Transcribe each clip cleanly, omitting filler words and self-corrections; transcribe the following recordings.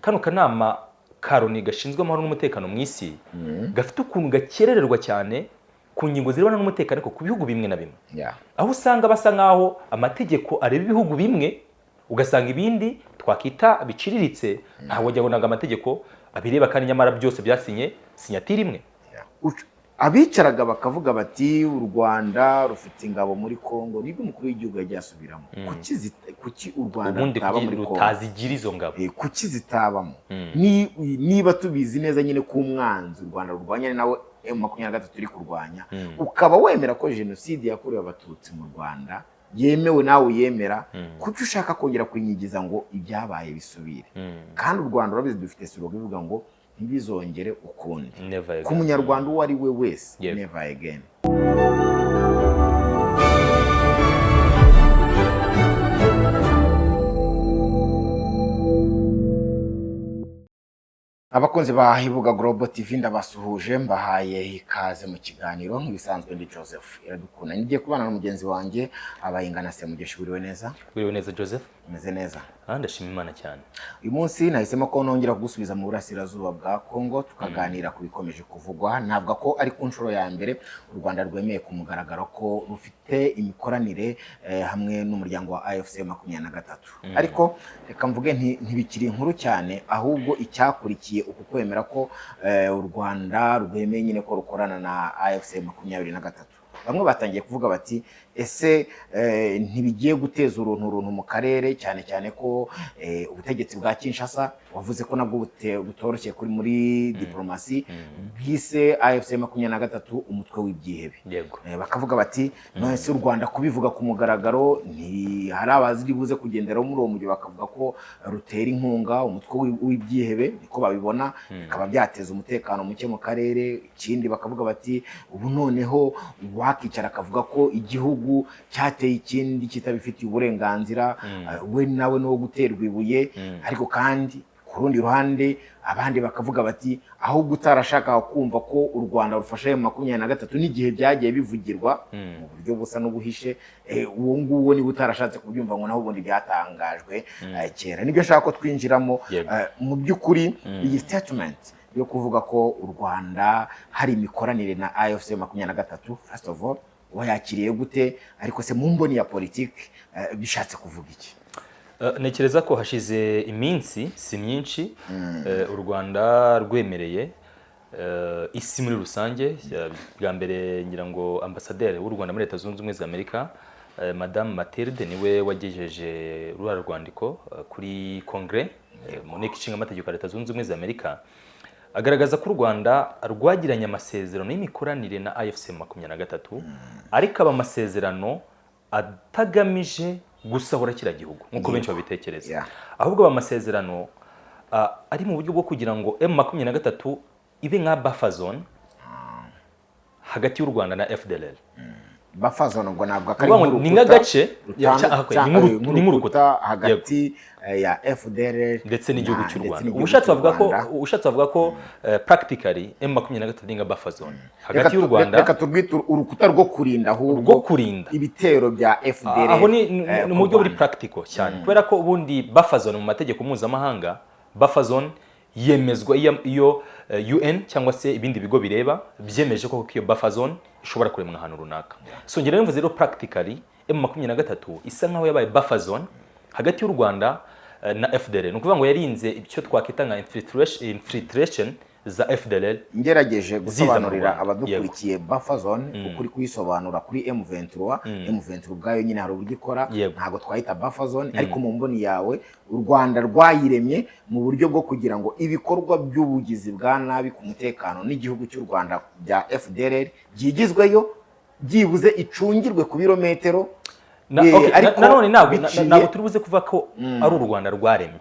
Kano kanama ka Loni gashinzwe amahoro n'umutekano mu isi gafite ukuntu gakerererwa cyane ku ngingo zirebana n'umutekano, ariko ku bihugu bimwe na bimwe, aho usanga basa nk'aho amategeko areba ibihugu bimwe, ugasanga ibindi twakita biciriritse ntabwo wajya ngo amategeko abireba, kandi nyamara byose byasinye signature imwe. Abicaraga bakavuga bati: "U Rwanda rufite ingabo muri Congo," nibwo umukuru w'igihugu yagiye asubiramo. Kuki u Rwanda Ubundi rutaba kuki muri Congo? rutazigira izo ngabo? Kuki zitabamo? Niba tubizi neza nyine ko umwanzi u Rwanda rurwanya ni nawe M23 iri kurwanya, ukaba wemera ko jenoside yakorewe Abatutsi mu Rwanda yemewe, nawe uyemera, kuki ushaka kongera kwinyigiza ngo ibyabaye bisubire? Kandi u Rwanda, urabizi, dufite slogan ivuga ngo "Ntibizongere ukundi." Never again. Ku Munyarwanda uwo ari we wese, never again. Abakunzi ba Ibuga Global TV, ndabasuhuje, mbahaye ikaze mu kiganiro. Nk'ibisanzwe ndi Joseph Iradukunda, ngiye kubana na mugenzi wanjye Abayingana Semugeshi. Wiriwe neza? Wiriwe neza, Joseph. Umeze neza? Ah, ndashima Imana cyane. Uyu munsi nahisemo ko nongera kugusubiza mu burasirazuba bwa Congo, tukaganira ku bikomeje kuvugwa. Navuga ko ari ku nshuro ya mbere u Rwanda rwemeye ku mugaragaro ko rufite imikoranire hamwe n'umuryango wa AFC 23. Ariko reka mvuge nti ntibikiri inkuru cyane, ahubwo icyakurikiye uku kwemera ko u Rwanda rwemeye nyine ko rukorana na AFC 23, bamwe batangiye kuvuga bati: "Ese ntibigiye guteza uruntu runtu mu karere?" Cyane cyane ko ubutegetsi bwa Kinshasa, wavuze ko nabwo butoroshye kuri muri diplomasi, bwise AFC 23 umutwe w'ibyihebe. Bakavuga bati: "None se u Rwanda kubivuga ku mugaragaro, ntihari abaziri buze kugendera muri uwo mujyi bakavuga ko rutera inkunga umutwe w'ibyihebe?" Niko babibona, bikaba byateza umutekano muke mu karere. Ikindi bakavuga bati: "Ubu noneho wakicara akavuga ko igihugu cyateye ikindi kitabifitiye uburenganzira, we nawe ni uwo guterwa ibuye." Ariko kandi ku rundi ruhande abandi bakavuga bati: "Ahubwo utarashakaga kumva ko u Rwanda rufasha ayo 23 n'igihe byagiye bivugirwa mu buryo busa n'ubuhishe, uwo nguwo niba utarashatse kubyumva," ngo naho ubundi byatangajwe kera. Nibyo nshaka ko twinjiramo. Mu by'ukuri iyi statement yo kuvuga ko u Rwanda hari imikoranire na AFC 23, first of all wayakiriye gute? Ariko se mu mboni ya politiki bishatse kuvuga iki? Ntekereza ko hashize iminsi si myinshi u Rwanda rwemereye isi muri rusange. Bwa mbere ngira ngo ambasaderi w'u Rwanda muri Leta Zunze Ubumwe za Amerika, Madame Mathilde, niwe wagejeje ruriya rwandiko kuri Kongere, mu nteko ishinga amategeko ya Leta Zunze Ubumwe za Amerika, agaragaza ko u Rwanda rwagiranye amasezerano y'imikoranire na AFC 23, ariko aba amasezerano atagamije gusahura kiriya gihugu nk'uko benshi babitekereza, ahubwo aba amasezerano ari mu buryo bwo kugira ngo M23 ibe nka buffer zone hagati y'u Rwanda na FDLR. Buffer zone ubwo ntabwo ari Ukuvuga ngo ni nk'agace ni nk'urukuta hagati ya FDLR ndetse n'igihugu cy'u ndetse Rwanda. n'igihugu Ushatse cy'u bavuga ko Rwanda. Ushatse bavuga ko practically M23 ni nka buffer zone hagati Reka y'u Rwanda. Reka turwite urukuta rwo kurinda ahubwo Rwo kurinda ibitero bya FDLR. Aho ni ni ku mu buryo buri Rwanda. practical cyane, kubera ko ubundi buffer zone mu mategeko mpuzamahanga, buffer zone yemezwa iyo UN cyangwa se ibindi bigo bireba byemeje ko iyo buffer zone ishobora kuremwa ahantu runaka. So ngira mvuze rero, practically M23 isa nkaho yabaye buffer zone hagati y'u Rwanda na FDLR. Ni ukuvuga ngo yarinze icyo twakwita nka infiltration za FDLR Ngerageje ziza mu gusobanurira Rwanda. abadukurikiye buffer zone ukuri kuyisobanura kuri M23, M23 ubwayo nyine hari uburyo ikora, ntabwo twayita buffer zone. Ariko mu mboni yawe, u Rwanda rwayiremye mu buryo bwo kugira ngo ibikorwa by'ubugizi bwa nabi ku mutekano n'igihugu cy'u Rwanda bya FDLR byigizweyo, byibuze icungirwe ku birometero. Okay, ariko nanone ntabwo ntabwo turi buze kuvuga ko ari u Rwanda rwaremye.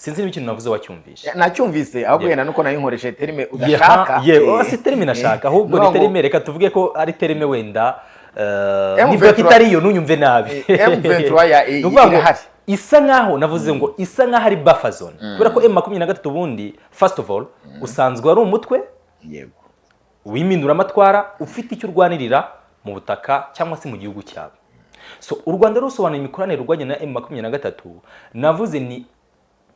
Sinzi niba ikintu navuze wacyumvishe. Nacyumvise, ahubwo wenda nuko nari nkoresheje terme udashaka. Ye, si terme nashaka, ahubwo ni Nuvuga ngo terme, reka tuvuge ko ari terme wenda M23 niba ko itari iyo ntunyumve nabi. M23 Ni ukuvuga ngo irahari. Isa nkaho navuze ngo isa nkaho ari buffer zone, kubera ko M23 ubundi, first of all, usanzwe ari umutwe w'impinduramatwara ufite icyo urwanirira mu butaka cyangwa se mu gihugu cyabo. So u Rwanda rusobanuye imikoranire rwajya na M23, navuze ni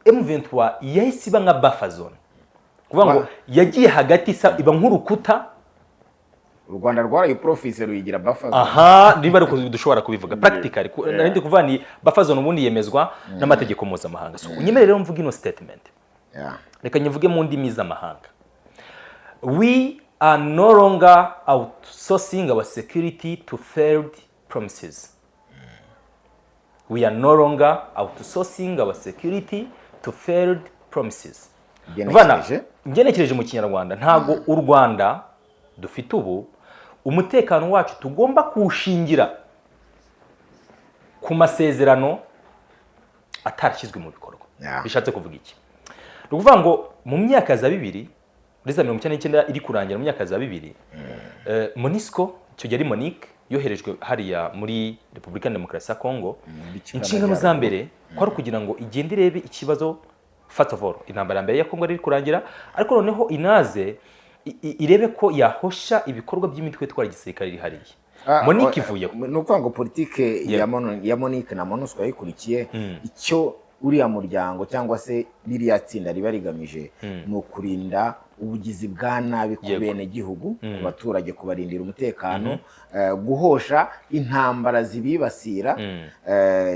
M23 yahise iba nka buffer zone, kuvuga ngo yagiye hagati, iba nk'urukuta. U Rwanda rwarayiprofise, ruyigira buffer zone. Aha niba ari uko dushobora kubivuga practically, nari ndi kuvuga ni buffer zone ubundi yemezwa n'amategeko mpuzamahanga. So unyemerere rero mvuge ino statement. Reka nyivuge mu ndimi z'amahanga: we are no longer outsourcing our security to failed promises. We are no longer outsourcing our security to failed promises. Ugenekereje? Vana, ngenekereje mu Kinyarwanda, ntabwo u Rwanda dufite ubu umutekano wacu tugomba kuwushingira ku masezerano atarashyizwe mu bikorwa. Bishatse kuvuga iki? Ni ukuvuga ngo mu myaka za bibiri, muri za 99 iri kurangira, mu myaka za bibiri, MONUSCO, icyo gihe ari MONUC, yoherejwe hariya muri Repubulika ya Demokarasi ya Kongo. Muri Kivu Inshingano za y'Amajyaruguru. mbere kwari ukugira ngo igende irebe ikibazo, first of all intambara ya mbere ya Kongo iri kurangira, ariko noneho inaze irebe ko yahosha ibikorwa by'imitwe itwara igisirikare iri hariya. MONUC ivuyeho. Ni ukuvuga ngo politike ya MONUC na MONUSCO yayikurikiye, icyo uriya muryango cyangwa se ririya tsinda riba rigamije ni ukurinda ubugizi bwa nabi ku bene gihugu, ku baturage, kubarindira umutekano, guhosha intambara zibibasira,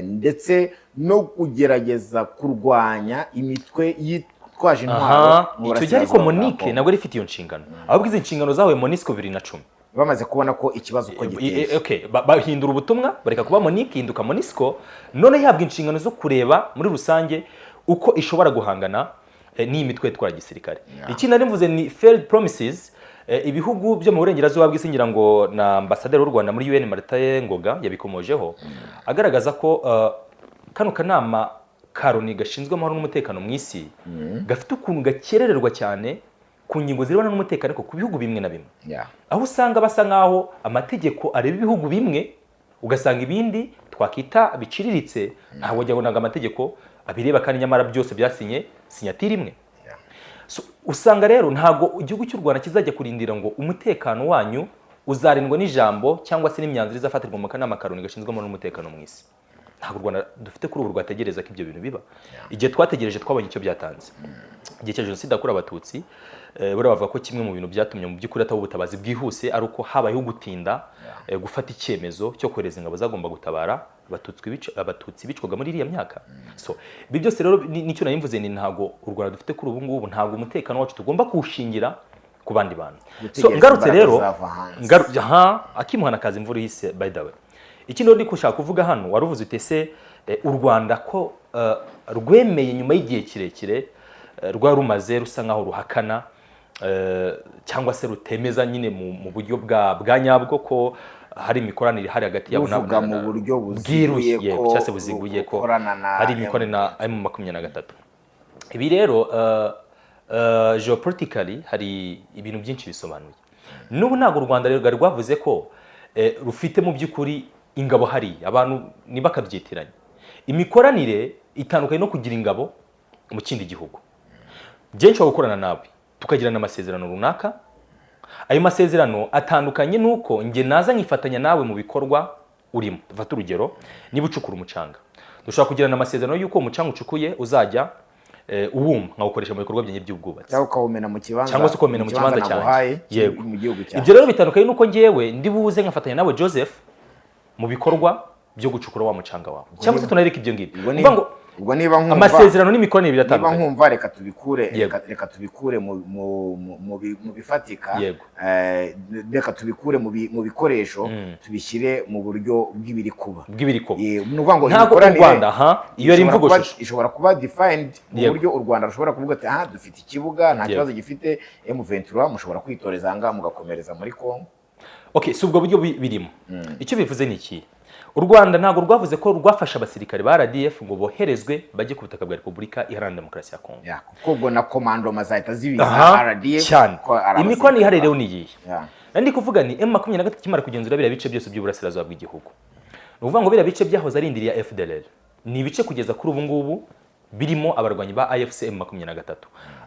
ndetse no kugerageza kurwanya imitwe yitwaje intwaro mu Icyo gihe ariko burasirazuba bwa MONUC Kongo. ntabwo yari ifite iyo nshingano, ahubwo izi nshingano zahawe MONUSCO 2010. Bamaze kubona ko ikibazo uko giteye. Okay, bahindura ubutumwa, bareka kuba MONUC, ihinduka MONUSCO, none ihabwa inshingano zo kureba muri rusange uko ishobora guhangana n'iyi mitwe itwara gisirikare. Ikindi nari mvuze ni failed promises. Ibihugu byo mu burengerazuba bw'isi, ngira ngo na ambasaderi w'u Rwanda muri UN, Martin Ngoga, yabikomojeho, agaragaza ko kano kanama ka Loni gashinzwe amahoro n'umutekano mu isi gafite ukuntu gakerererwa cyane ku ngingo zirebana n'umutekano, ariko ku bihugu bimwe na bimwe, aho usanga basa nk'aho amategeko areba ibihugu bimwe, ugasanga ibindi twakita biciriritse ntabwo wagira ngo ntabwo amategeko abireba, kandi nyamara byose byasinye signature imwe. So, usanga rero ntabwo igihugu cy'u Rwanda kizajya kurindira ngo umutekano wanyu uzarindwa n'ijambo cyangwa se n'imyanzuro izafatirwa mu kanama ka Loni gashinzwe amahoro n'umutekano mu isi. Ntabwo u Rwanda dufite kuri ubu rwategereza ko ibyo bintu biba. Igihe twategereje twabonye icyo byatanze. Igihe cya Jenoside yakorewe Abatutsi, buriya bavuga ko kimwe mu bintu byatumye mu by'ukuri hataba ubutabazi bwihuse ari uko habayeho gutinda gufata icyemezo cyo kohereza ingabo zagomba gutabara Abatutsi bicwaga muri iriya myaka. So ibi byose rero nicyo nari mvuze, ni ntabwo u Rwanda dufite kuri ubu ngubu, ntabwo umutekano wacu tugomba kuwushingira ku bandi bantu. So Gutegereza ngarutse imbaraga rero zava hanze. Aha akimuhana kaza imvura ihise. By the way, ikindi ndi gushaka kuvuga hano, wari uvuze uti ese u Rwanda ko rwemeye nyuma y'igihe kirekire rwari rumaze rusa nkaho ruhakana, cyangwa se rutemeza nyine mu buryo bwa nyabwo ko hari imikoranire ihari hagati yabo Ruvuga mu buryo buziguye bwiruye, ko yego, cyangwa se buziguye ko rukorana na hari imikoranire na M23. Ibi rero geopolitically hari ibintu byinshi bisobanuye. N'ubu ntabwo u Rwanda rwari rwavuze ko rufite mu by'ukuri ingabo hariya. Abantu ntibakabyitiranye. Imikoranire itandukanye no kugira ingabo mu kindi gihugu. Njye nshobora gukorana nawe tukagirana amasezerano runaka. Ayo masezerano atandukanye n'uko njye naza nkifatanya nawe mu bikorwa urimo. Dufate urugero, niba ucukura umucanga, dushobora kugirana amasezerano y'uko umucanga ucukuye uzajya uwuma nkawukoresha mu bikorwa byanjye by'ubwubatsi. Cyangwa ukawumena mu kibanza. Cyangwa se ukawumena mu kibanza cyanjye. Naguhaye. Yego. Mu gihugu cyanjye. Ibyo rero bitandukanye n'uko njyewe ndi buze nkafatanya nawe, Joseph, mu bikorwa byo gucukura wa mucanga wawe, cyangwa se tunareka ibyo ngibyo. Ubwo Uvuga ngo ubwo niba nkumva amasezerano n'imikoranire niba biratandukanye. nkumva, reka tubikure reka tubikure mu bifatika. Reka tubikure mu bikoresho, tubishyire mu buryo bw'ibiri kuba. Bw'ibiri kuba. Ni ukuvuga ngo Ntabwo u imikoranire Rwanda, ha, iyo ari ishobora imvugo shusho. Ishobora kuba defined mu buryo u Rwanda rushobora kuvuga ati: aha dufite ikibuga, nta kibazo gifite, M23 mushobora kwitoreza aha ngaha mugakomereza muri Congo. Okay, si ubwo buryo birimo. Icyo bivuze ni iki: U Rwanda ntabwo rwavuze ko rwafashe abasirikare ba RDF ngo boherezwe bajye ku butaka bwa Repubulika Iharanira Demokarasi ya Kongo. Ya, kuko ubwo na komando mazahita zibiza RDF cyane. ko ari Imikoranire ihari abasirikare. rero ni iyihe? Nari ndi kuvuga ni M23 ikimara kugenzura biriya bice byose by'uburasirazuba bw'igihugu, ni ukuvuga ngo biriya bice byahoze ari indiri ya FDLR, ni ibice kugeza kuri ubu ngubu birimo abarwanyi ba AFC M23.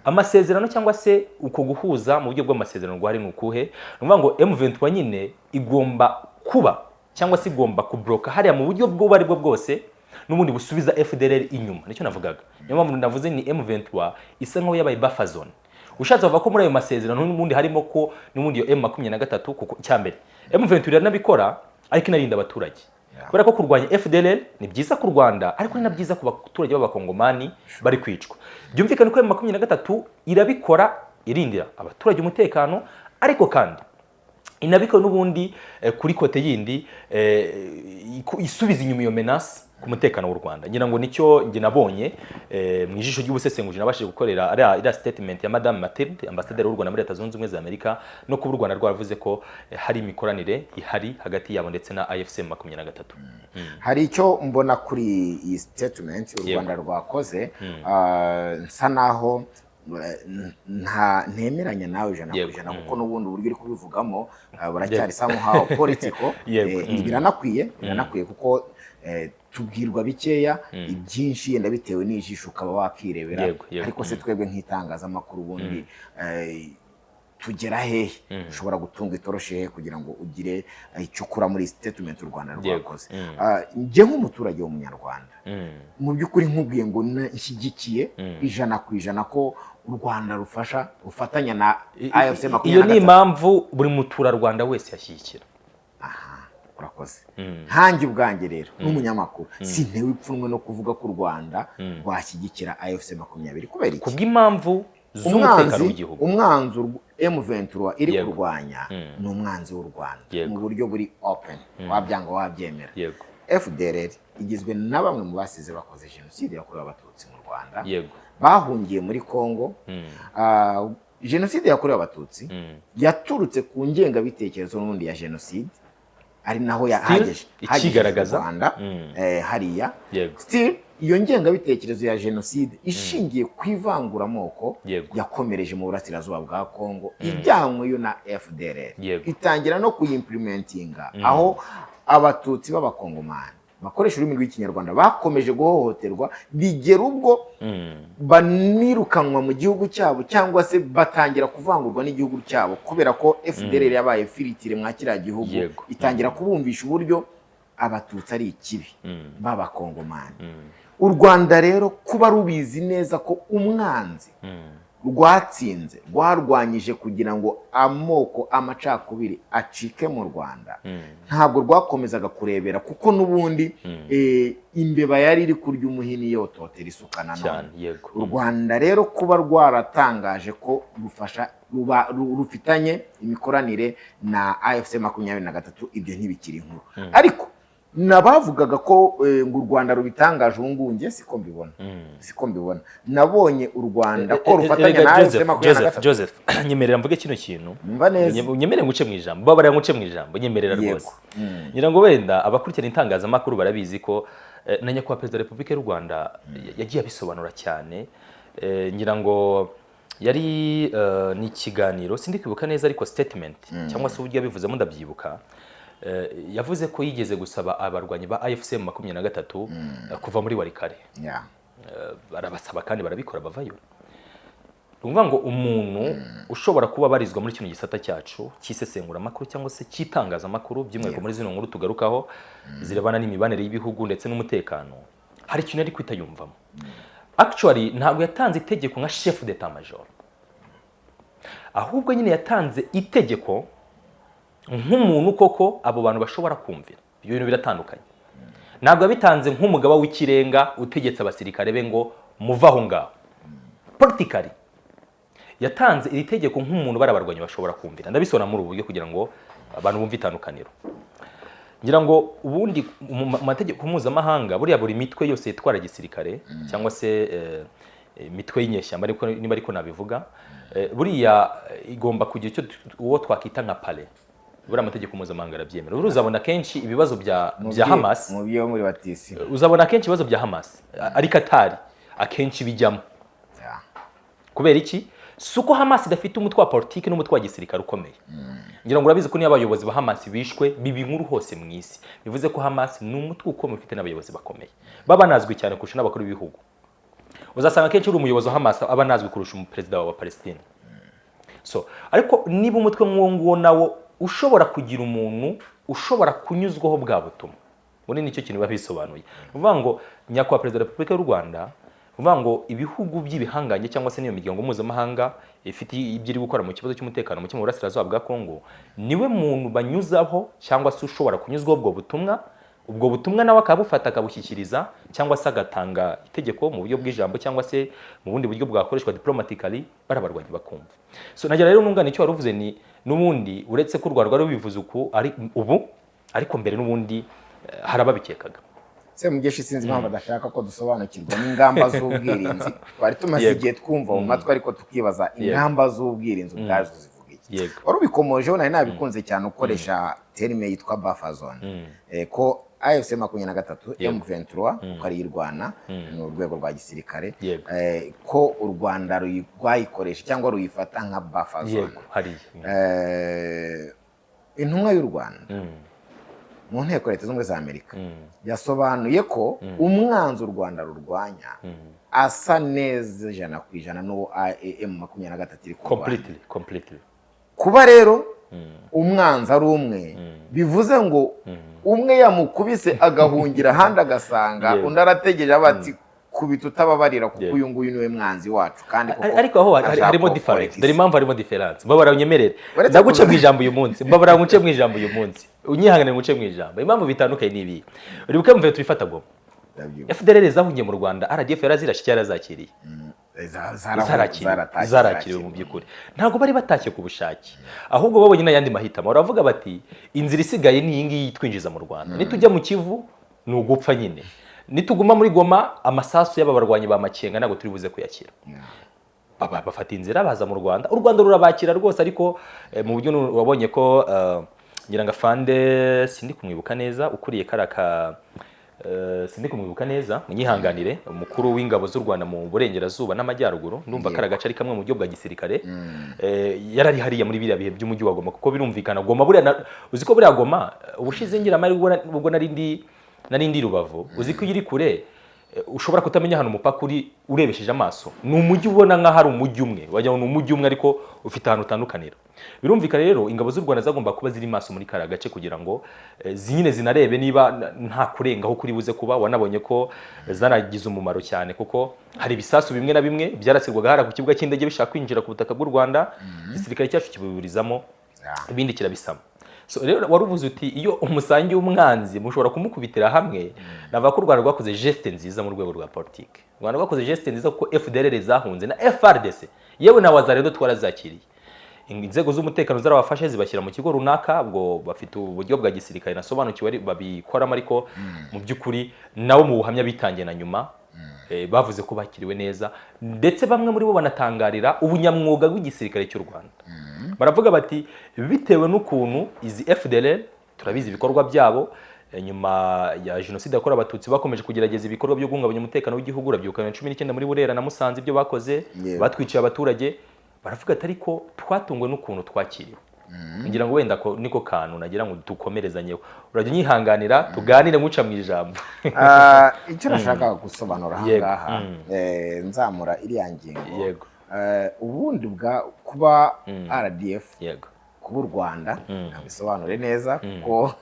Amasezerano cyangwa se uko guhuza mu buryo bw'amasezerano rwari ni ukuhe? Ni ukuvuga ngo M23 nyine igomba kuba cyangwa se igomba kubloka hariya mu buryo bw'ubwo ari bwo bwose. n'ubundi busubiza FDLR inyuma. Nicyo navugaga, niyo mpamvu navuze ni M23 isa nkaho yabaye buffer zone. Ushatse bavuga ko muri ayo masezerano n'ubundi harimo ko n'ubundi iyo M23, kuko icyambere M23 iranabikora ariko inarinda abaturage, kubera ko kurwanya FDLR ni byiza ku Rwanda, ariko ni na byiza ku baturage b'Abakongomani bari kwicwa. Byumvikane ko M23 irabikora irindira abaturage umutekano, ariko kandi inabikora n'ubundi kuri côté yindi isubiza inyuma iyo menace ku mutekano w'u Rwanda. Ngira ngo nicyo njye nabonye mu ijisho ry'ubusesenguzi nabashije gukorera ariya statement ya Madame Mathilde, ambasaderi w'u Rwanda muri Leta Zunze Ubumwe za Amerika, no kuba u Rwanda rwaravuze ko hari imikoranire ihari hagati yabo ndetse na AFC 23. Hari icyo mbona kuri iyi statement u Rwanda rwakoze, nsa naho nta ntemeranya nawe ijana ku ijana, kuko n'ubundi uburyo uri kubivugamo buracyari somehow political. Biranakwiye kuko tubwirwa bikeya, ibyinshi yenda bitewe n'ijisho ukaba wakirebera. Yego, yego. Ariko se twebwe nk'itangazamakuru ubundi tugera hehe? Ushobora gutunga itoroshi hehe kugira ngo ugire icyo ukura muri statement u Rwanda rwakoze? Njye nk'umuturage w'Umunyarwanda, mu by'ukuri nkubwiye ngo nshyigikiye 100% ko u Rwanda rufasha, rufatanya na AFC Iyo ni 23. impamvu buri muturarwanda wese yashyigikira. Aha, urakoze. Nkanjye ubwanjye rero n'umunyamakuru, sintewe ipfunwe no kuvuga ko u Rwanda rwashyigikira AFC 20. Kubera iki? Kubw'impamvu z'umutekano Umwanzi, w'igihugu. umwanzi M23 iri kurwanya ni umwanzi w'u Rwanda mu buryo buri open, wabyanga wabyemera. FDLR igizwe na bamwe mu basize bakoze jenoside yakorewe Abatutsi mu Rwanda, bahungiye muri Congo. Jenoside yakorewe Abatutsi yaturutse ku ngengabitekerezo n'ubundi ya jenoside, ari naho Still, hagejeje ikigaragaza. u Rwanda hariya. Still iyo ngengabitekerezo ya jenoside ishingiye ku ivanguramoko yakomereje mu burasirazuba bwa Congo, ijyanyweyo na FDLR, itangira no kuyimplementinga, aho Abatutsi b'Abakongomani bakoresha ururimi rw'Ikinyarwanda bakomeje guhohoterwa, bigera ubwo banirukanwa mu gihugu cyabo cyangwa se batangira kuvangurwa n'igihugu cyabo, kubera ko FDLR yabaye filtre mwa kiriya gihugu, itangira kubumvisha uburyo Abatutsi ari ikibi b'Abakongomani. U Rwanda rero kuba rubizi neza ko umwanzi rwatsinze, rwarwanyije kugira ngo amoko, amacakubiri acike mu Rwanda, ntabwo rwakomezaga kurebera, kuko n'ubundi imbeba yari iri kurya umuhini yototera isuka nanone. Cyane, yego. U Rwanda rero kuba rwaratangaje ko rufasha, rufitanye imikoranire na AFC 23, ibyo ntibikiri inkuru. Ariko nabavugaga ko ngo u Rwanda rubitangaje ubu ngubu, njye siko mbibona, siko mbibona. Nabonye u Rwanda ko rufatanya Erega na AFC Joseph, makumyabiri na Joseph, gatatu. Joseph, nyemerera mvuge kino kintu. Mva neza. Unyemerere nguce mu ijambo, babarira nguce mu ijambo, nyemerera rwose. Ngira ngo wenda abakurikirana itangazamakuru barabizi ko na Nyakubahwa Perezida wa Repubulika y'u Rwanda yagiye abisobanura cyane. Ngira ngo yari ni ikiganiro, sindi kwibuka neza, ariko statement cyangwa se uburyo yabivuzemo ndabyibuka. Yavuze ko yigeze gusaba abarwanyi ba AFC 23 kuva muri Walikale. Barabasaba kandi barabikora, bavayo. Ni ukuvuga ngo umuntu ushobora kuba abarizwa muri kino gisata cyacu cy'isesenguramakuru cyangwa se cy'itangazamakuru, by'umwihariko muri zino nkuru tugarukaho zirebana n'imibanire y'ibihugu ndetse n'umutekano, hari ikintu ari kwita yumvamo. Actually ntabwo yatanze itegeko nka chef d'état major, ahubwo nyine yatanze itegeko nk'umuntu koko abo bantu bashobora kumvira. Ibyo bintu biratandukanye. Ntabwo yabitanze nk'umugaba w'ikirenga utegetse abasirikare be ngo muve aho ngaho. Politically yatanze iri tegeko nk'umuntu bari abarwanyi bashobora kumvira. Ndabisobanura muri ubu buryo kugira ngo abantu bumve itandukaniro. Ngira ngo ubundi mu mategeko mpuzamahanga, buriya buri mitwe yose yitwara gisirikare cyangwa se imitwe y'inyeshyamba, ariko niba ariko nabivuga, buriya igomba kugira icyo uwo twakita nka parrain. Buriya amategeko mpuzamahanga arabyemera. Buriya uzabona kenshi ibibazo bya Hamas, Mu byo muri batisi. uzabona kenshi ibibazo bya Hamas ari Katari akenshi bijyamo. Kubera iki? Si uko Hamas idafite umutwe wa politiki n'umutwe wa gisirikare ukomeye. Ngira ngo urabizi ko niyo abayobozi ba Hamas bishwe biba inkuru hose mu isi. Bivuze ko Hamas ni umutwe ukomeye, ufite n'abayobozi bakomeye baba banazwi cyane kurusha n'abakuru b'ibihugu. Uzasanga akenshi uri umuyobozi wa Hamas aba anazwi kurusha umuperezida wa Palestine. So ariko niba umutwe nk'uwo nguwo nawo ushobora kugira umuntu ushobora kunyuzwaho bwa butumwa Ubundi nicyo kintu biba bisobanuye. Ni ukuvuga ngo nyakubahwa Perezida wa Repubulika y'u Rwanda, ni ukuvuga ngo ibihugu by'ibihangange cyangwa se n'iyo miryango mpuzamahanga ifite ibyo iri gukora mu kibazo cy'umutekano muke mu burasirazuba bwa Kongo, niwe muntu banyuzaho cyangwa se ushobora kunyuzwaho ubwo butumwa. Ubwo butumwa nawe akabufata akabushyikiriza cyangwa se agatanga itegeko mu buryo bw'ijambo cyangwa se mu bundi buryo bwakoreshwa diplomatically, barabarwanya bakumva. So nagira rero nungana icyo wari uvuze, ni n'ubundi uretse ko u Rwanda rwari rubivuze uku ari ubu, ariko mbere n'ubundi hari ababikekaga. Semugeshi, sinzi impamvu adashaka ko dusobanukirwa n'ingamba z'ubwirinzi twari tumaze igihe twumva mu matwi, ariko tukibaza ingamba z'ubwirinzi ubwazo zivuga iki. Wari ubikomojeho, nari nabikunze cyane ukoresha terme yitwa buffer zone. Ko AFC 23, M23 uko ari irwana ni urwego rwa gisirikare, ko u Rwanda rwayikoresha cyangwa ruyifata nka buffer zone. Yego, hariya. Intumwa y'u Rwanda mu nteko Leta Zunze Ubumwe za Amerika yasobanuye ko umwanzi u Rwanda rurwanya asa neza 100% n'uwo M23 iri kurwanya. Completely, completely. Kuba rero umwanzi ari umwe, bivuze ngo umwe yamukubise agahungira ahandi, agasanga undi arategereje, ati kubita utababarira, kuko uyu nguyu niwe mwanzi wacu. Kandi koko Ariko aho ashaka harimo ko difference. politiki. Dore impamvu harimo difference. Mbabara unyemerere Uretse ndaguce mu ijambo uyu munsi, mbabara nguce mu ijambo uyu munsi, unyihangane nguce mu ijambo. Impamvu bitandukanye ni ibi: uribuke mvuye turifata Goma, Ndabyibuka. FDLR zahungiye mu Rwanda, RDF yarazirashe cyangwa yarazakiriye? Zarakiriwe. Zaratashye. Zarakiriwe. Mu by'ukuri ntabwo bari batashye ku bushake, ahubwo babonye n'ayandi mahitamo. Baravuga bati inzira isigaye ni iyi ngiyi itwinjiza mu Rwanda, nitujya mu Kivu ni ugupfa nyine, nituguma muri Goma amasasu y'aba barwanyi ba Makenga ntabwo turi buze kuyakira. Bafata inzira baza mu Rwanda, u Rwanda rurabakira rwose, ariko mu buryo wabonye ko ngira ngo afande, sindi kumwibuka neza, ukuriye kariya ka sindi kumwibuka neza, munyihanganire, umukuru w'ingabo z'u Rwanda mu burengerazuba n'amajyaruguru, ndumva kariya gace ari kamwe mu buryo bwa gisirikare, yarari hariya muri biriya bihe by'umujyi wa Goma, kuko birumvikana Goma buriya uzi ko buriya Goma ubushize ngira amahirwe ubwo nari ndi Rubavu, uzi ko iyo iri kure ushobora kutamenya ahantu umupaka uri urebesheje amaso. Ni umujyi ubona nk'aho ari umujyi umwe, wagira ngo ni umujyi umwe, ariko ufite ahantu utandukanira. Birumvikana rero ingabo z'u Rwanda zagomba kuba ziri maso muri kariya gace kugira ngo nyine zinarebe niba nta kurengaho kuri buze kuba. Wanabonye ko zanagize umumaro cyane, kuko hari ibisasu bimwe na bimwe byarasirwaga hariya ku kibuga cy'indege bishaka kwinjira ku butaka bw'u Rwanda, igisirikare cyacu kibiburizamo, ibindi kirabisama. So rero wari uvuze uti iyo umusangiye umwanzi mushobora kumukubitira hamwe. Navuga ko u Rwanda rwakoze geste nziza mu rwego rwa politike. U Rwanda rwakoze geste nziza kuko FDLR zahunze na FARDC yewe na Wazalendo twarazakiriye, inzego z'umutekano zarabafashe zibashyira mu kigo runaka. Ubwo bafite uburyo bwa gisirikare nasobanukiwe babikoramo, ariko mu by'ukuri nabo mu buhamya bitangiye na nyuma bavuze ko bakiriwe neza, ndetse bamwe muri bo banatangarira ubunyamwuga bw'igisirikare cy'u Rwanda. Baravuga bati bitewe n'ukuntu izi FDLR turabizi ibikorwa byabo, nyuma ya jenoside yakorewe Abatutsi bakomeje kugerageza ibikorwa byo guhungabanya umutekano w'igihugu. Urabyibuka na 19 muri Burera na Musanze ibyo bakoze, batwiciye abaturage. Baravuga ati ariko twatunguwe n'ukuntu twakiriwe. Ngira ngo wenda ko niko kantu nagira ngo dukomerezanyeho, urajya unyihanganira tuganire nkuca mu ijambo. Icyo nashakaga gusobanura aha ngaha, nzamura iriya ngingo, ubundi bwa kuba RDF, kuba u Rwanda, ntabisobanure neza kuko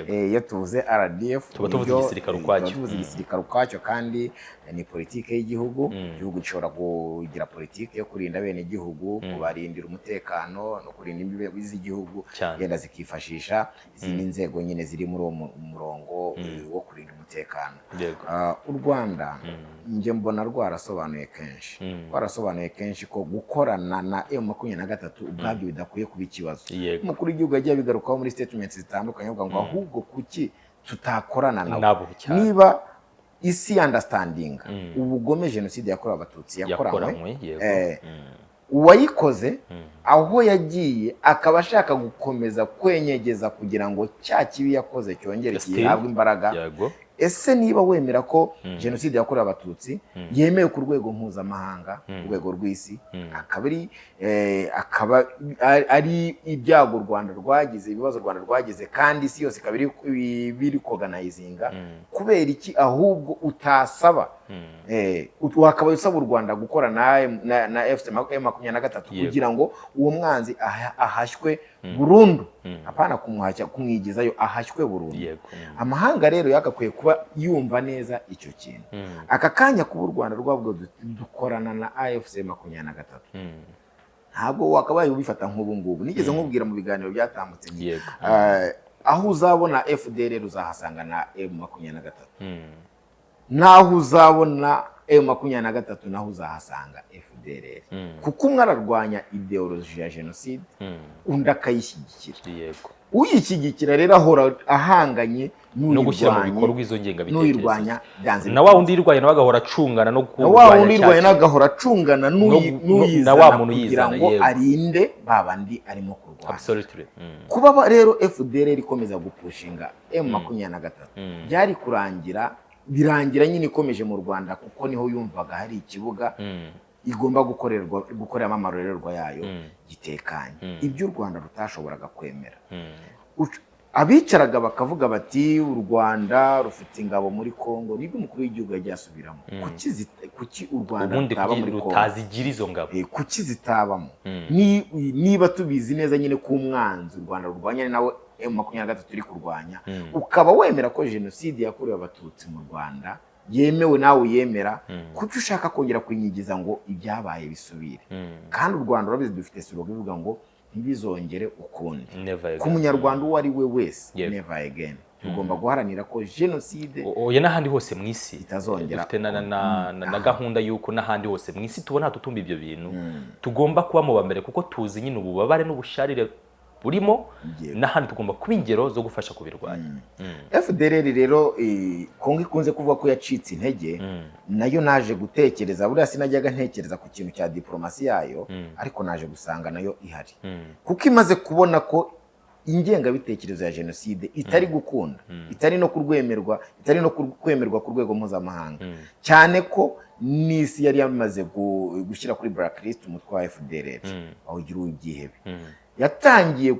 iyo tuvuze RDF Tuba tuvuze igisirikare ukwacyo. Tuba tuvuze igisirikare ukwacyo, kandi ni politike y'igihugu. Igihugu gishobora kugira politike yo kurinda bene igihugu, kubarindira umutekano no kurinda imbibi z'igihugu, yenda zikifashisha izindi nzego nyine ziri muri uwo murongo wo kurinda umutekano. U Rwanda njye mbona rwarasobanuye kenshi, rwarasobanuye kenshi ko gukorana na M23 ubwabyo bidakwiye kuba ikibazo. Umukuru w'igihugu yagiye abigarukaho muri statements zitandukanye, avuga ngo ahubwo kuki tutakorana nabo, Nabo cyane. niba isi understanding ubugome jenoside yakorewe Abatutsi yakoranywe, Yakoranywe, yego. Uwayikoze aho yagiye akaba ashaka gukomeza kwenyegeza kugira ngo cya kibi yakoze cyongere Still. gihabwe imbaraga. Ese niba wemera ko jenoside yakorewe Abatutsi yemewe ku rwego mpuzamahanga, ku rwego rw'isi, akaba ari akaba ari ibyago u Rwanda rwagize, ibibazo u Rwanda rwagize, kandi isi yose ikaba biri koganizinga, kubera iki ahubwo utasaba wakabaye usaba u Rwanda gukora na FC 23 kugira ngo uwo mwanzi ahashywe burundu? Apana kumuhashya, kumwigizayo, ahashywe burundu. Amahanga rero yagakwiye kuba yumva neza icyo kintu. Aka kanya kuba u Rwanda rwavuga dukorana na AFC 23, ntabwo wakabaye ubifata nk'ubu ngubu. Nigeze nkubwira mu biganiro byatambutse nti, aho uzabona FDLR uzahasanga na M23, naho uzabona M23 naho uzahasanga FDLR, kuko umwe ararwanya idéologie ya jenoside, undi akayishyigikira. Uyishyigikira rero ahora ahanganye No gushyira mu n'uyirwanya, bikorwa izo ngengabitekerezo. n'uyirwanya byanze. Na wa wundi uyirwanya nawe agahora acungana no Na wa wundi kurwanya uyirwanya cya nawe agahora acungana n'uyizana na wa muntu kugira uyizana, ngo arinde ba bandi arimo kurwanya. Kuba rero FDLR ikomeza gupushinga M23, byari kurangira, birangira nyine ikomeje mu Rwanda, kuko niho yumvaga hari ikibuga igomba gukoreramo amarorerwa yayo gitekanye, ibyo u Rwanda rutashoboraga kwemera. Abicaraga bakavuga bati u Rwanda rufite ingabo muri Congo, nibwo umukuru w'igihugu yagiye asubiramo. Kuki u Rwanda Ubundi rutaba kuki muri Congo? rutazigira izo ngabo? Kuki zitabamo? Niba tubizi neza nyine ko umwanzi u Rwanda rurwanya ni nawe M23 iri kurwanya, ukaba wemera ko jenoside yakorewe Abatutsi mu Rwanda yemewe, nawe uyemera, kuki ushaka kongera kwinyigiza ngo ibyabaye bisubire? Kandi u Rwanda urabizi dufite slogan ivuga ngo ntibizongere ukundi. Never again. Ku Munyarwanda uwo ari we wese, never again. Tugomba guharanira ko jenoside Oya, n'ahandi hose mu isi itazongera. Dufite na gahunda y'uko n'ahandi hose mu isi tubona hatutumba ibyo bintu, tugomba kuba mu ba mbere, kuko tuzi nyine ububabare n'ubusharire burimo. N'ahandi tugomba kuba ingero zo gufasha kubirwanya. FDLR rero, Kongo ikunze kuvuga ko yacitse intege, nayo naje gutekereza, buriya sinajyaga ntekereza ku kintu cya diplomasi yayo, ariko naje gusanga nayo ihari, kuko imaze kubona ko ingengabitekerezo ya jenoside itari gukunda, itari no kurwemerwa, itari no kwemerwa ku rwego mpuzamahanga, cyane ko n'isi yari yamaze gushyira kuri blacklist umutwe wa FDLR, bawugira uw'ibyihebe. Yatangiye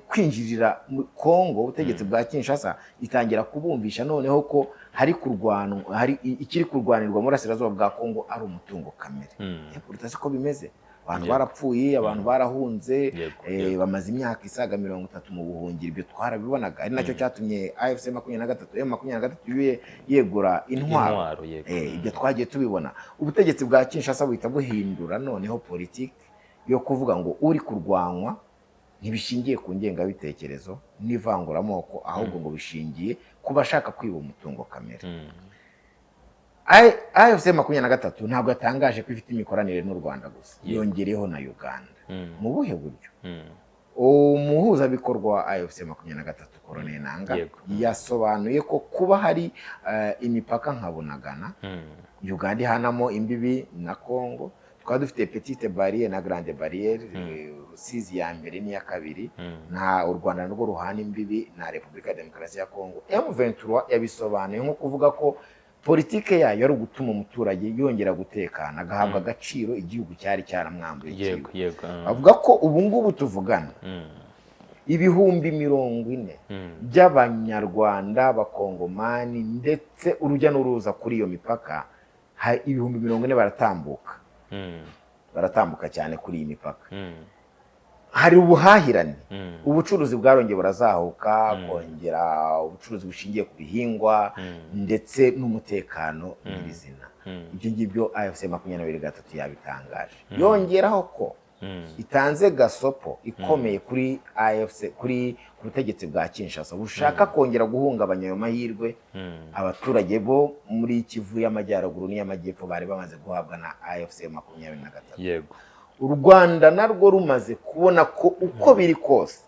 kwinjirira mu Kongo, ubutegetsi bwa Kinshasa, itangira kubumvisha noneho ko hari kurwanwa, hari ikiri kurwanirwa mu burasirazuba bwa Kongo ari umutungo kamere. Kuruta siko bimeze, abantu barapfuye, abantu barahunze, bamaze imyaka isaga 30 mu buhungiro. Ibyo twarabibonaga, ari nacyo cyatumye AFC 23, M23 yegura intwaro. Intwaro, yego. Ibyo twagiye tubibona. Ubutegetsi bwa Kinshasa buhita buhindura noneho politiki yo kuvuga ngo uri kurwanywa ntibishingiye ku ngengabitekerezo n'ivanguramoko, ahubwo ngo bishingiye ku bashaka kwiba umutungo kamere. AFC 23 ntabwo yatangaje ko ifite imikoranire n'u Rwanda gusa, yongereyeho na Uganda. Mu buhe buryo? Umuhuzabikorwa wa AFC 23, Corneille Nangaa, yasobanuye ko kuba hari imipaka nka Bunagana, Uganda ihanamo imbibi na Congo, tukaba dufite petite barrière na grande barrière, Rusizi ya mbere n'iya kabiri, nta u Rwanda narwo ruhana imbibi na Repubulika ya Demokarasi ya Congo. M23 yabisobanuye nko kuvuga ko politike yayo ari ugutuma umuturage yongera gutekana, agahabwa agaciro igihugu cyari cyaramwambuye cyiwe. Avuga ko ubu ngubu tuvugana 40,000 by'Abanyarwanda, Abakongomani, ndetse urujya n'uruza kuri iyo mipaka, 40,000 baratambuka, baratambuka cyane kuri iyi mipaka. Hari ubuhahirane, ubucuruzi bwarongeye burazahuka, kongera ubucuruzi bushingiye ku bihingwa ndetse n'umutekano nyirizina. Ibyo ngibyo AFC 23 yabitangaje, yongeraho ko itanze gasopo ikomeye kuri AFC, kuri ku butegetsi bwa Kinshasa bushaka kongera guhungabanya ayo mahirwe abaturage bo muri Kivu y'Amajyaruguru n'iy'Amajyepfo bari bamaze guhabwa na AFC 23. U Rwanda narwo rumaze kubona ko uko biri kose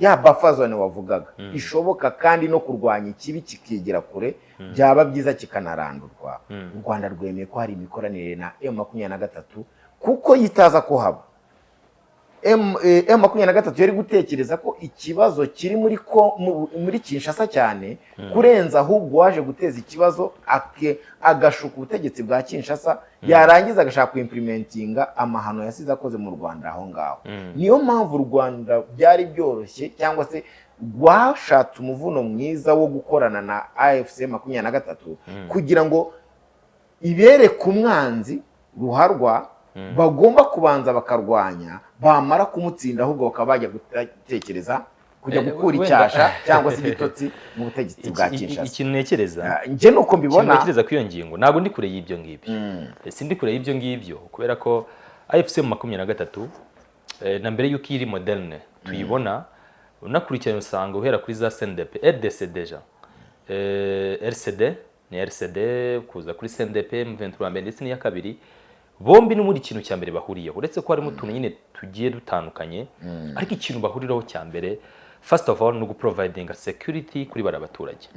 ya buffer zone wavugaga ishoboka, kandi no kurwanya ikibi kikigira kure byaba byiza kikanarandurwa. U Rwanda rwemeye ko hari imikoranire na M23, kuko yitaza kuhaba, M23 yari gutekereza ko ikibazo kiri muri Kinshasa cyane kurenza, ahubwo waje guteza ikibazo agashuka ubutegetsi bwa Kinshasa, yarangiza agashaka kuimplementinga amahano yasize akoze mu Rwanda aho ngaho. Niyo mpamvu u Rwanda byari byoroshye, cyangwa se rwashatse umuvuno mwiza wo gukorana na AFC 23 kugira ngo ibereke umwanzi ruharwa bagomba kubanza bakarwanya, bamara kumutsinda ahubwo bakaba bajya gutekereza. Kujya gukura Wenda- icyasha cyangwa se igitotsi mu butegetsi bwa Kinshasa. Ikintu ntekereza, Njye nuko ikintu mbibona. ntekereza kuri iyo ngingo, ntabwo ndi kure y'ibyo ngibyo. Sindi kure y'ibyo ngibyo kubera ko AFC M23, na mbere y'uko iri moderne tuyibona, unakurikiranye usanga uhera kuri za CNDP, RDC déjà, RCD ni RCD, kuza kuri CNDP, M23 mbere ndetse n'iya kabiri, bombi n'ubundi ikintu cya mbere bahuriyeho, uretse ko harimo utuntu nyine tugiye dutandukanye, ariko ikintu bahuriraho cya mbere, first of all, ni uguprovidinga security kuri bariya baturage.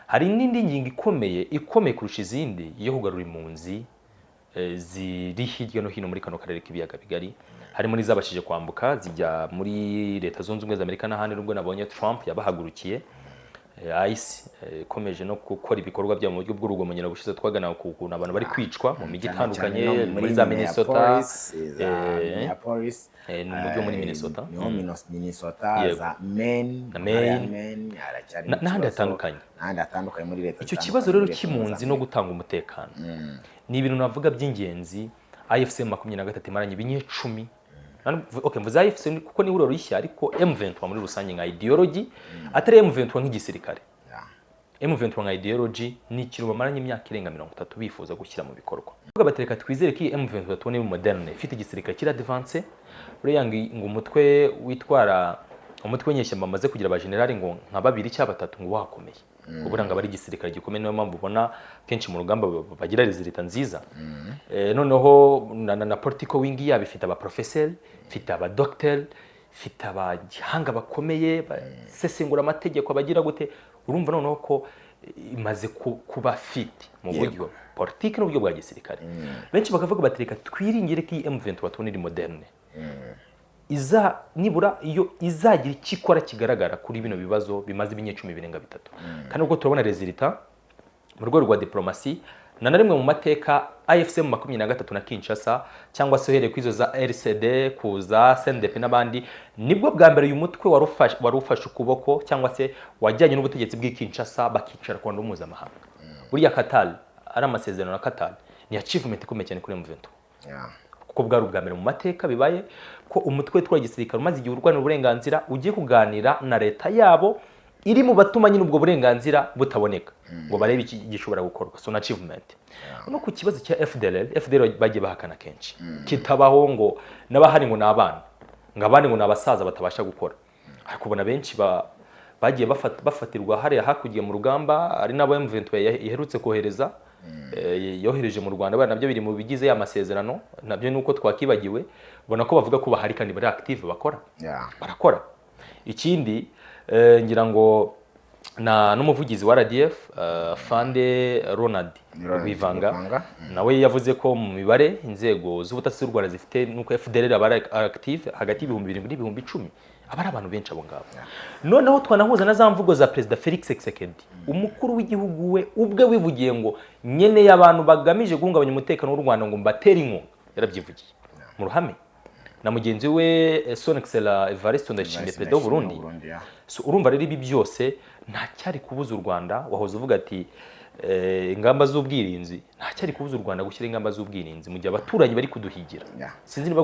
Hari n'indi ngingo ikomeye, ikomeye kurusha izindi, yo kugarura impunzi ziri hirya no hino muri kano karere k'ibiyaga bigari, harimo n'izabashije kwambuka zijya muri Leta Zunze Ubumwe za Amerika n'ahandi, nubwo nabonye Trump yabahagurukiye. ICE ikomeje no gukora ibikorwa byabo mu buryo bw'urugomo. Nyina bushize twagana ku kuntu abantu bari kwicwa mu mijyi Cyane cyane itandukanye, no muri za Minnesota, Minneapolis, za Minneapolis, ni umujyi wo muri Minnesota. Niho Minnesota, za Maine, Na mu ntara ya Maine. Maine haracyari N'ahandi ikibazo. hatandukanye. N'ahandi hatandukanye muri leta Icyo zitandukanye kibazo rero muri Leta Zunze cy'impunzi no gutanga umutekano ni ibintu navuga by'ingenzi AFC M23 imaranye ibinyecumi. Okay, mvuze AFC kuko ni ihuriro rishya, ariko M23 muri rusange nka ideology, atari M23 nk'igisirikare. M23 nka ideology ni ikintu bamaranye imyaka irenga 30 bifuza gushyira mu bikorwa. Bavuga bati: "Reka twizere ko iyi M23 tubona iri moderne, ifite igisirikare kiri advance." Buriya ngo umutwe witwara umutwe w'inyeshyamba bamaze kugira abajenerali ngo nka babiri cyangwa batatu, ngo wakomeye, ubura ngo aba ari igisirikare gikomeye. Niyo mpamvu ubona kenshi mu rugamba bagira résultat nziza. Noneho na political wing yabo ifite abaprofeseri, ifite abadogiteri, ifite abahanga bakomeye basesengura amategeko, abagira gute. Urumva noneho ko imaze kuba fit mu buryo politiki n'uburyo bwa gisirikare. Benshi bakavuga bati: "Reka twiringire ko iyi M23 tubona iri moderne iza nibura iyo izagira icyo ikora kigaragara kuri bino bibazo bimaze ibinyecumi birenga 3." Kandi ubwo turabona résultat mu rwego rwa diplomasi. Na rimwe mu mateka AFC M23 na Kinshasa, cyangwa se uhereye kuri izo za RCD kuza CNDP n'abandi, nibwo bwa mbere uyu mutwe wari ufashe ukuboko cyangwa se wajyanye n'ubutegetsi bw'i Kinshasa, bakicara ku ruhando mpuzamahanga. Buriya Qatar, ari amasezerano na Qatar, ni achievement ikomeye cyane kuri M23, kuko bwari ubwa mbere mu mateka bibaye ko umutwe witwara gisirikare umaze igihe urwanira uburenganzira ugiye kuganira na leta yabo iri mu batuma nyine ubwo burenganzira butaboneka, ngo barebe iki gishobora gukorwa. So, na achievement no ku kibazo cya FDLR. FDLR bagiye bahakana kenshi kitabaho, ngo n'abahari ngo ni abana, ngo abandi ngo ni abasaza batabasha gukora, ariko ubona benshi bagiye bafatirwa hariya hakurya mu rugamba, ari nabo M23 iherutse kohereza, yohereje mu Rwanda. Bariya nabyo biri mu bigize ya masezerano, nabyo nuko twakibagiwe. Ubona ko bavuga ko bahari kandi bari active, bakora, barakora. Ikindi, ngira ngo na n'umuvugizi wa RDF, Fande Ronald Ronald Rwivanga, Rwivanga. nawe yavuze ko mu mibare inzego z'ubutasi z'u Rwanda zifite, nuko FDLR aba ari active hagati y'7,000 n'10,000, aba ari abantu benshi abo ngabo. Noneho twanahuza na za mvugo za Perezida Felix Tshisekedi, umukuru w'igihugu, we ubwe wivugiye ngo nyeneye abantu bagamije guhungabanya umutekano w'u Rwanda ngo mbatere inkunga. Yarabyivugiye mu ruhame na mugenzi we, Son Excellence Evariste Ndayishimiye, perezida w'u Burundi. Burundi, yeah. So, urumva rero ibi byose nta cyari kubuza u Rwanda. Wahoze uvuga ati ingamba z'ubwirinzi, nta cyari kubuza u Rwanda gushyira ingamba z'ubwirinzi mu gihe abaturanyi bari kuduhigira. Sinzi niba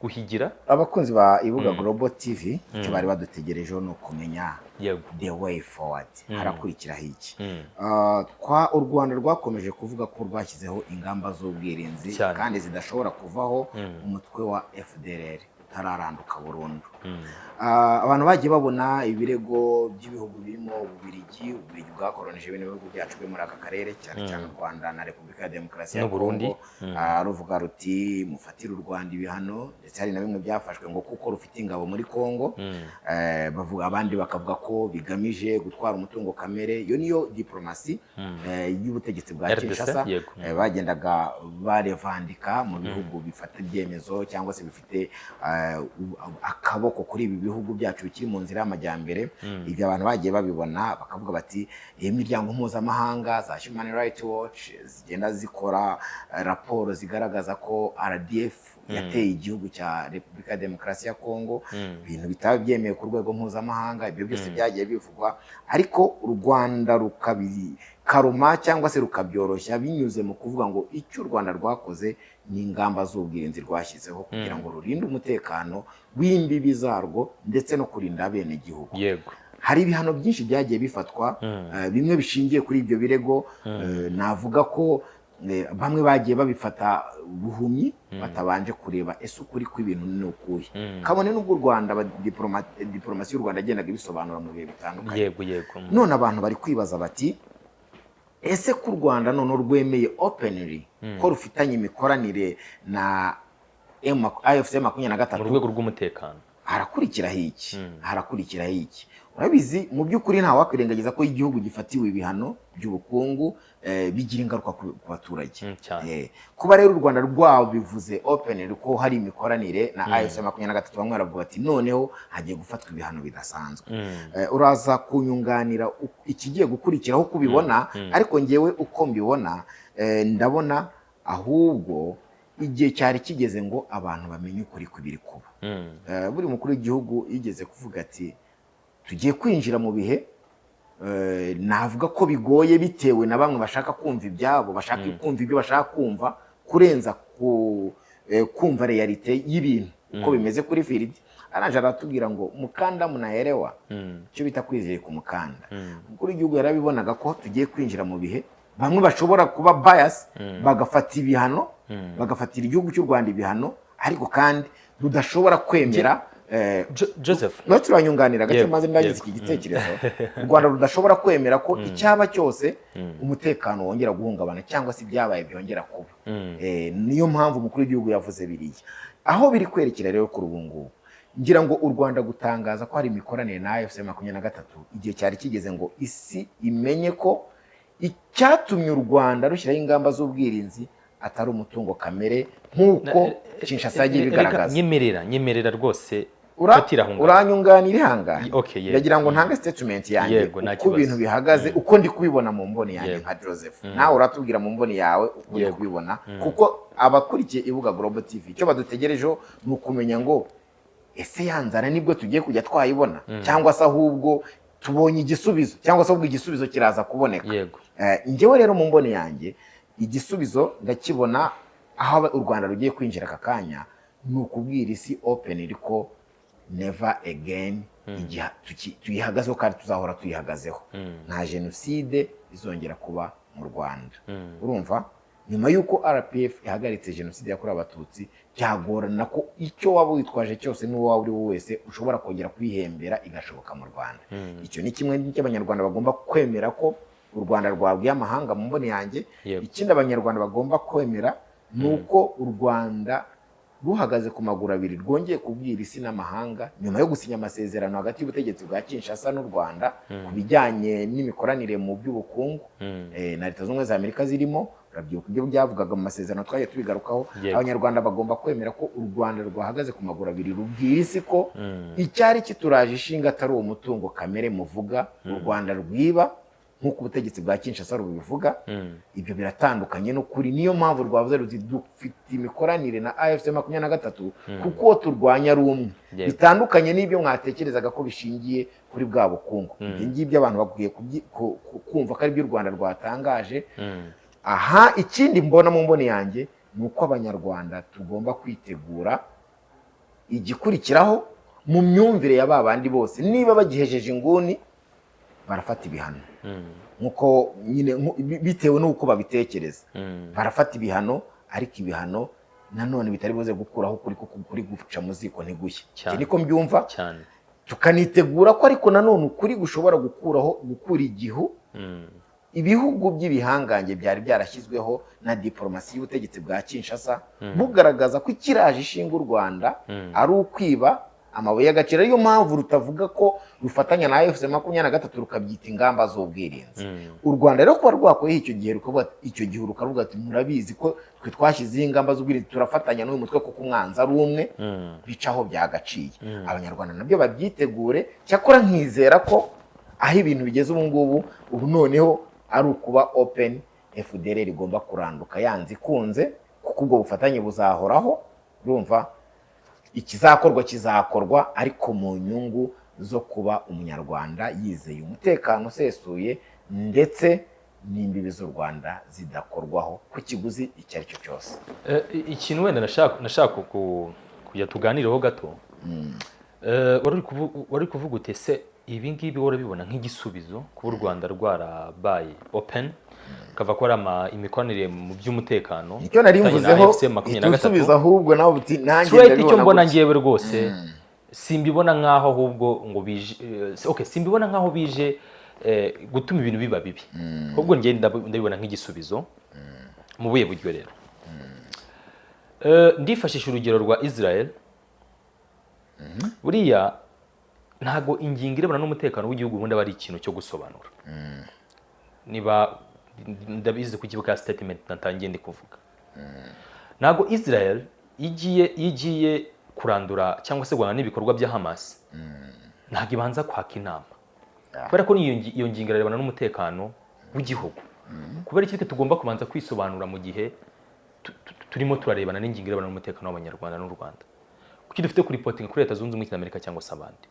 guhigira. Abakunzi ba Ibuga Global TV, icyo bari badutegerejeho ni ukumenya the way forward, harakurikiraho iki? Kwa u Rwanda rwakomeje kuvuga ko rwashyizeho ingamba z'ubwirinzi kandi zidashobora kuvaho umutwe wa FDLR utararanduka burundu. Abantu bagiye babona ibirego by'ibihugu birimo Ububiligi. Ububiligi bwakoronije bino bihugu byacu byo muri aka karere, cyane cyane u Rwanda na Repubulika ya Demokarasi ya N'u Burundi. Kongo. Ruvuga ruti: "Mufatire u Rwanda ibihano," ndetse hari na bimwe byafashwe ngo kuko rufite ingabo muri Kongo. Bavuga, abandi bakavuga ko bigamije gutwara umutungo kamere. Iyo niyo diplomasi y'ubutegetsi bwa RDC, Kinshasa. Bagendaga barevandika mu bihugu bifata ibyemezo cyangwa se bifite akaboko kuri ibi bihugu byacu bikiri mu nzira y'amajyambere. Ibyo abantu bagiye babibona, bakavuga bati iyi miryango mpuzamahanga za Human Rights Watch zigenda zikora raporo zigaragaza ko RDF yateye igihugu cya Repubulika ya Demokarasi ya Kongo, ibintu bitaba byemewe ku rwego mpuzamahanga. Ibyo byose byagiye bivugwa, ariko u Rwanda rukabi kubikaruma cyangwa se rukabyoroshya binyuze mu kuvuga ngo icyo u Rwanda rwakoze ni ingamba z'ubwirinzi rwashyizeho kugira ngo rurinde umutekano w'imbibi zarwo ndetse no kurinda abenegihugu. Hari ibihano byinshi byagiye bifatwa, bimwe bishingiye kuri ibyo birego. Navuga ko bamwe bagiye babifata buhumyi batabanje kureba ese ukuri kw'ibintu ni ukuhe, kabone n'ubwo u Rwanda diporomasi y'u Rwanda yagendaga ibisobanura mu bihe bitandukanye. yego yego mm. None abantu bari kwibaza bati: ese ko u Rwanda noneho rwemeye openly ko rufitanye imikoranire na AFC makumyabiri na mu gatatu rwego rw'umutekano, harakurikiraho iki? Harakurikiraho iki? Urabizi, mu by'ukuri nta wakwirengagiza ko igihugu gifatiwe ibihano by'ubukungu bigira ingaruka ku baturage. Cyane. Kuba rero u Rwanda rwabivuze openly ko hari imikoranire na AFC 23, bamwe baravuga bati noneho hagiye gufatwa ibihano bidasanzwe. Uraza kunyunganira ikigiye gukurikiraho uko ubibona, ariko ngewe uko mbibona, ndabona ahubwo igihe cyari kigeze ngo abantu bamenye ukuri kw'ibiri kuba. Buri mukuru w'igihugu yigeze kuvuga ati tugiye kwinjira mu bihe navuga ko bigoye, bitewe na bamwe bashaka kumva ibyabo, bashaka kumva ibyo bashaka kumva kurenza kumva réalité y'ibintu uko bimeze kuri field. Araje aratubwira ngo mukanda munaelewa, icyo bita kwizirika umukanda. Umukuru w'igihugu yarabibonaga ko tugiye kwinjira mu bihe bamwe bashobora kuba bias, bagafata ibihano, bagafatira igihugu cy'u Rwanda ibihano, ariko kandi rudashobora kwemera Joseph. No turanyunganira gake, maze ndagize iki gitekerezo: u Rwanda rudashobora kwemera ko icyaba cyose umutekano wongera guhungabana cyangwa se ibyabaye byongera kuba. Niyo mpamvu umukuru w'igihugu yavuze biriya. Aho biri kwerekera rero kuri ubu ngubu, ngira ngo u Rwanda gutangaza ko hari imikoranire na AFC 23, igihe cyari kigeze ngo isi imenye ko icyatumye u Rwanda rushyiraho ingamba z'ubwirinzi atari umutungo kamere nk'uko Kinshasa yagiye Reka, ibigaragaza. Nyemerera, nyemerera rwose. Fatira aho ngaho. Uranyunganira, ihangane. Okay, yego. Ndagira ngo ntange statement yanjye Yego, nta uko kibazo. ibintu bihagaze, uko ndi kubibona mu mboni yanjye nka Joseph. Nawe uratubwira mu mboni yawe uko uri kubibona, kuko abakurikiye Ibuga Global TV icyo badutegerejeho ni ukumenya ngo ese ya nzara nibwo tugiye kujya twayibona, cyangwa se ahubwo tubonye igisubizo, cyangwa se ahubwo igisubizo kiraza kuboneka. Njyewe rero mu mboni yanjye igisubizo ndakibona aho u Rwanda rugiye kwinjira aka kanya ni ukubwira isi open ko never again, igihe tuyihagazeho kandi tuzahora tuyihagazeho, nta jenoside izongera kuba mu Rwanda. Urumva, nyuma y'uko RPF ihagaritse jenoside yakorewe Abatutsi, byagorana ko icyo waba witwaje cyose n'uwo waba uri we wese ushobora kongera kwihembera igashoboka mu Rwanda. Icyo ni kimwe n'icyo Abanyarwanda bagomba kwemera ko u Rwanda rwabwiye amahanga mu mboni yanjye. Ikindi Abanyarwanda bagomba kwemera ni uko u Rwanda ruhagaze ku maguru abiri, rwongeye kubwira isi n'amahanga nyuma yo gusinya amasezerano hagati y'ubutegetsi bwa Kinshasa n'u Rwanda ku bijyanye n'imikoranire mu by'ubukungu na Leta Zunze Ubumwe za Amerika zirimo. Urabyibuka ibyo byavugaga mu masezerano, twagiye tubigarukaho. Abanyarwanda bagomba kwemera ko u Rwanda rwahagaze ku maguru abiri, rubwira isi ko icyari kituraje ishinga atari uwo mutungo kamere muvuga u Rwanda rwiba nk'uko ubutegetsi bwa Kinshasa rubivuga. Ibyo biratandukanye n'ukuri. Niyo mpamvu rwavuze ruti dufite imikoranire na AFC 23 kuko uwo turwanya ari umwe, bitandukanye n'ibyo mwatekerezaga ko bishingiye kuri bwa bukungu. Ibyo ngibyo abantu bakwiye kumva ko ari byo u Rwanda rwatangaje. Aha ikindi mbona mu mboni yanjye ni uko Abanyarwanda tugomba kwitegura igikurikiraho mu myumvire ya ba bandi bose. Niba bagihejeje inguni, barafata ibihano nkuko nyine bitewe n'uko babitekereza, barafata ibihano, ariko ibihano nanone bitari buze gukuraho ukuri, kuko ukuri guca mu ziko ntigushye. Cyane. Iki niko mbyumva. Tukanitegura ko ariko nanone ukuri gushobora gukuraho, gukura igihu ibihugu by'ibihangange byari byarashyizweho na diporomasi y'ubutegetsi bwa Kinshasa, bugaragaza ko ikiraje ishinga u Rwanda ari ukwiba amabuye y'agaciro, ariyo mpamvu rutavuga ko rufatanya na AFC 23, rukabyita ingamba z'ubwirinzi. U Rwanda rero kuba rwakoyeho icyo gihe, rukavuga icyo gihe, rukavuga ati murabizi ko twe twashyizeho ingamba z'ubwirinzi, turafatanya n'uyu mutwe kuko umwanzi ari umwe, bicaho byagaciye. Abanyarwanda nabyo babyitegure. Cyakora nkizera ko aho ibintu bigeze ubu ngubu, ubu noneho ari ukuba open, FDLR igomba kuranduka yanze ikunze, kuko ubwo bufatanye buzahoraho. Urumva, ikizakorwa kizakorwa, ariko mu nyungu zo kuba Umunyarwanda yizeye umutekano usesuye ndetse n'imbibi z'u Rwanda zidakorwaho ku kiguzi icyo ari cyo cyose. Ikintu wenda nashaka kujya tuganireho gato. Wari uri kuvuga uti: ese ibi ngibi urabibona nk'igisubizo kuba u Rwanda rwarabaye open, kava ko ari imikoranire mu by'umutekano Nicyo nari ifitanye na mvuzeho. AFC 23. Itusubiza ahubwo nawe uti nanjye Straight, icyo ndabibona mbona gutya. ngewe rwose simbibona nk'aho ahubwo ngo bije, okay, simbibona nk'aho bije gutuma ibintu biba bibi, ahubwo njye ndabibona nk'igisubizo. Mu buhe buryo rero? Ndifashisha urugero rwa Israel. Buriya ntabwo ingingo irebana n'umutekano w'igihugu ubundi aba ari ikintu cyo gusobanura. Niba ndabizi ku kibuga statement natangiye ndi kuvuga, ntabwo Israel igiye kurandura cyangwa se guhangana n'ibikorwa bya Hamas, ntabwo ibanza kwaka inama, kubera ko iyo ngingo irarebana n'umutekano w'igihugu. Kubera iki twe tugomba kubanza kwisobanura mu gihe turimo turarebana n'ingingo irebana n'umutekano w'Abanyarwanda n'u Rwanda? Kuki dufite kureportinga kuri Leta Zunze Ubumwe za Amerika cyangwa se abandi?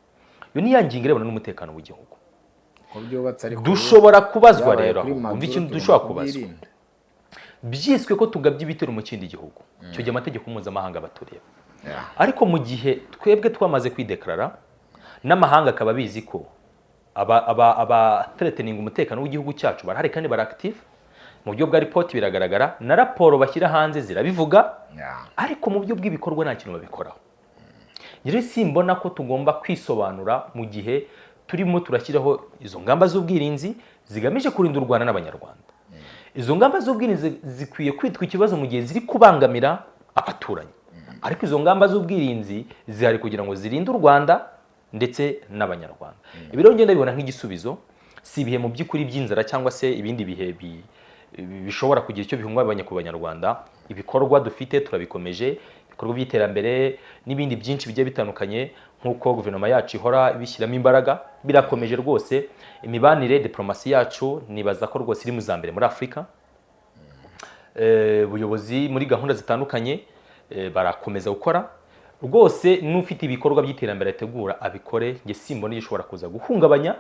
Iyo ni ya ngingo irebana n'umutekano w'igihugu. Ko byubatse ariko Dushobora kubazwa byabaye rero kuri aho. Umva Maduro, ikintu tugomba dushobora kubazwa kubyirinda. Byiswe ko tugabye ibitero mu kindi gihugu, icyo gihe amategeko mpuzamahanga batureba. Ariko mu gihe twebwe twamaze kwideclara n'amahanga akaba abizi ko aba threatening umutekano w'igihugu cyacu barahari kandi bari active, mu buryo bwa report biragaragara na raporo bashyira hanze zirabivuga, ariko mu buryo bw'ibikorwa nta kintu babikoraho. Rero simbona ko tugomba kwisobanura mu gihe turimo turashyiraho izo ngamba z'ubwirinzi zigamije kurinda u Rwanda n'Abanyarwanda. Izo ngamba z'ubwirinzi zikwiye kwitwa ikibazo mu gihe ziri kubangamira abaturanyi, ariko izo ngamba z'ubwirinzi zihari kugira ngo zirinde u Rwanda ndetse n'Abanyarwanda. Ibi rero ngenda bibona nk'igisubizo. Si ibihe mu by'ukuri by'inzara cyangwa se ibindi bihe bishobora kugira icyo bihungabanya ku Banyarwanda. Ibikorwa dufite turabikomeje, ibikorwa by'iterambere n'ibindi byinshi bigiye bitandukanye, nk'uko guverinoma yacu ihora ibishyiramo imbaraga, birakomeje rwose. Imibanire, diplomasi yacu nibaza ko rwose iri mu za mbere muri Afurika. Ubuyobozi muri gahunda zitandukanye barakomeza gukora rwose. N'ufite ibikorwa by'iterambere ategura abikore. Njye simbona igishobora kuza guhungabanya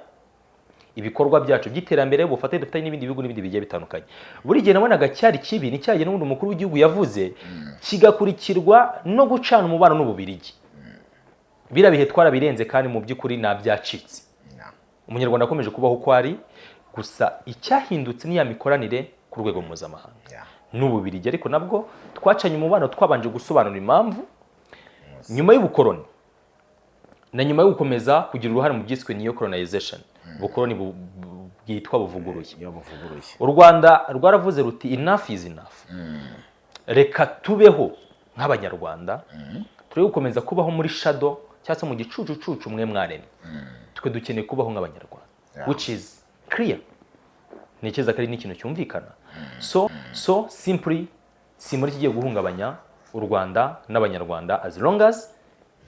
ibikorwa byacu by'iterambere, ubufatanye dufitanye n'ibindi bihugu n'ibindi bigiye bitandukanye. Buri gihe nabonaga cyari kibi ni cyagihe n'ubundi umukuru w'igihugu yavuze, kigakurikirwa no gucana umubano n'Ububirigi. Biriya bihe twarabirenze kandi mu by'ukuri nta byacitse. Umunyarwanda akomeje kubaho uko ari, gusa icyahindutse ni ya mikoranire ku rwego mpuzamahanga n'Ububirigi. Ariko nabwo twacanye umubano twabanje gusobanura impamvu nyuma y'ubukoroni na nyuma yo gukomeza kugira uruhare mu byiswe neo colonization, ubukoroni bwitwa buvuguruye. Iyo buvuguruye. U Rwanda rwaravuze ruti: "Enough is enough, reka tubeho nk'Abanyarwanda, turi gukomeza kubaho muri shadow cyangwa se mu gicucucucu mwe mwaremye. Twe dukeneye kubaho nk'Abanyarwanda," which is clear. Ntekereza ko ari n'ikintu cyumvikana. So simply, si muri kigiye guhungabanya u Rwanda n'Abanyarwanda as long as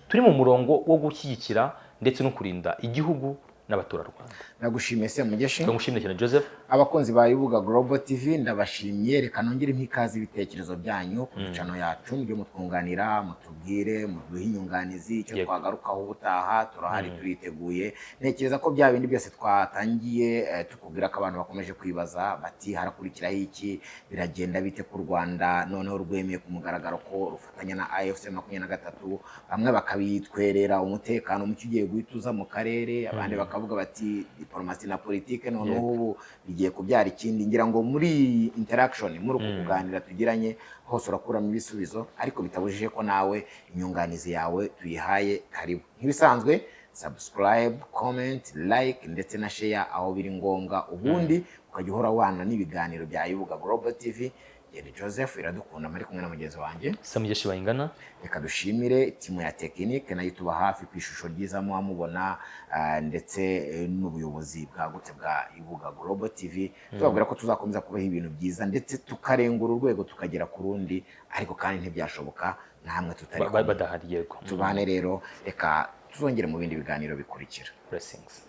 turi mu murongo wo gushyigikira ndetse no kurinda igihugu n'abaturarwanda. Nagushimiye, Semugeshi. Ndagushimiye cyane, Joseph. Abakunzi ba Yubuga Global TV, ndabashimye. Reka nongere mpikaze ibitekerezo byanyu ku micano yacu, mujye mutwunganira, mutubwire, muduhe inyunganizi, icyo twagarukaho ubutaha. Turahari, turiteguye. Ntekereza ko bya bindi byose twatangiye tukubwira ko abantu bakomeje kwibaza bati: harakurikiraho iki? Biragenda bite ku Rwanda noneho rwemeye ku mugaragaro ko rufatanya na AFC 23? Bamwe bakabitwerera umutekano muke ugiye guhita uza mu karere, abandi bakavuga bati diporomasi na politike noneho ubu bigiye kubyara ikindi. Ngira ngo muri iyi interaction, muri uku kuganira tugiranye hose, urakuramo ibisubizo, ariko bitabujije ko nawe inyunganizi yawe tuyihaye karibu. Nk'ibisanzwe, subscribe, comment, like ndetse na share aho biri ngombwa, ubundi ukajya uhora wana n'ibiganiro bya Yubuga Global TV. Yari Joseph Iradukunda, muri kumwe na mugenzi wanjye Semugeshi Bayingana. Reka dushimire timu ya tekinike nayo ituba hafi ku ishusho ryiza muba mubona, ndetse n'ubuyobozi bwagutse bwa Ibuga Global TV. Tubabwira ko tuzakomeza kubaha ibintu byiza ndetse tukarengura urwego tukagera ku rundi, ariko kandi ntibyashoboka namwe tutari kumwe. Badahari, yego. Tubane rero, reka tuzongere mu bindi biganiro bikurikira. Blessings.